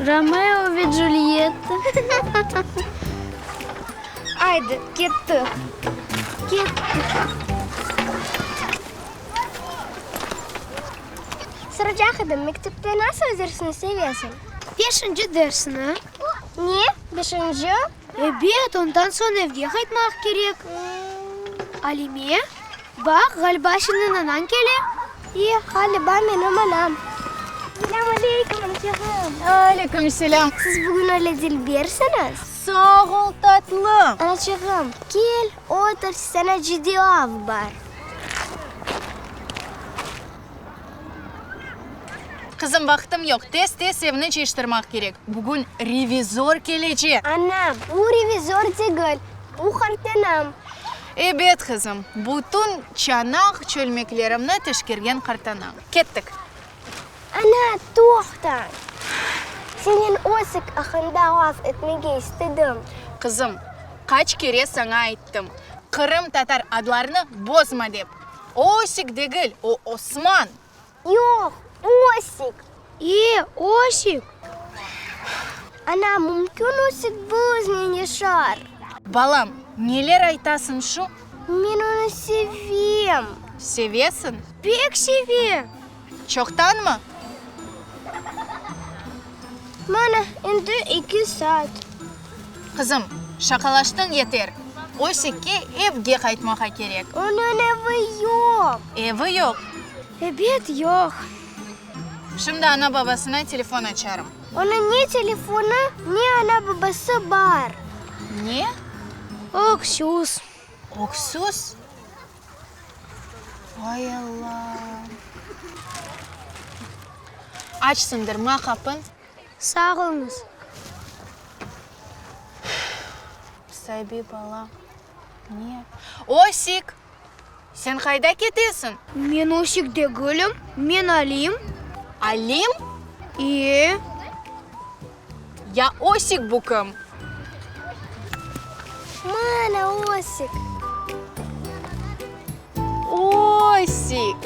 Romeo ve Culyetta. Aydı, kettik. Kettik. Soracaq edim, mektepte nasıl dersni sevesiñ? Beşinci dersni. Ne? Beşinci? Ebet, ondan soñ evge qaytmaq kerek. Alime, baq, ğaliba seniñ anañ kele. E, ğaliba menim anam. Selâm aleyküm, anaçığım. Aleyküm selâm. Siz bugün öyle dilbersiñiz. Sağ ol, tatlım. Anaçığım, kel, otur, saña ciddiy laf bar. Qızım, vaqtım yoq, tez-tez evni cıyıştırmaq kerek. Bugün revizor kelecek. Ana, bu revizor degil, bu qartanam. Ebet, qızım, bütün çanaq-çölmeklerimni teşkergen qartanam. Kettik. Ana, toqta! Senen Osik aqqında laf etmege istedim. Qızım, qaç kere saña ayttım, qırımtatar adlarını bozma dep. Osik degil, o Osman. Yoq, Osik. E, Osik. Ana, mümkün Osik biznen yaşar? Balam, neler aytasıñ şu? Men onı sevem. Sevesiñ? Pek sevem. Çoqtanmı? Mana, endi eki saat. Qızım, şaqalaştıñ yeter. Osikke evge qaytmağa kerek. Onıñ evi yoq. Evi yoq? Ebet, yoq. Şimdi ana-babasına telefon açarım. Onıñ ne telefonı, ne ana-babası bar. Ne? Öksüz. Öksüz? Vay Alla! Açsındır, ma qapın. Sağ oluñız. Sabi bala, ne? Osik! Sen qayda ketesiñ? Men Osik degilim, men Alim. Alim? E. Ya Osik bu kim? Mana Osik. Osik!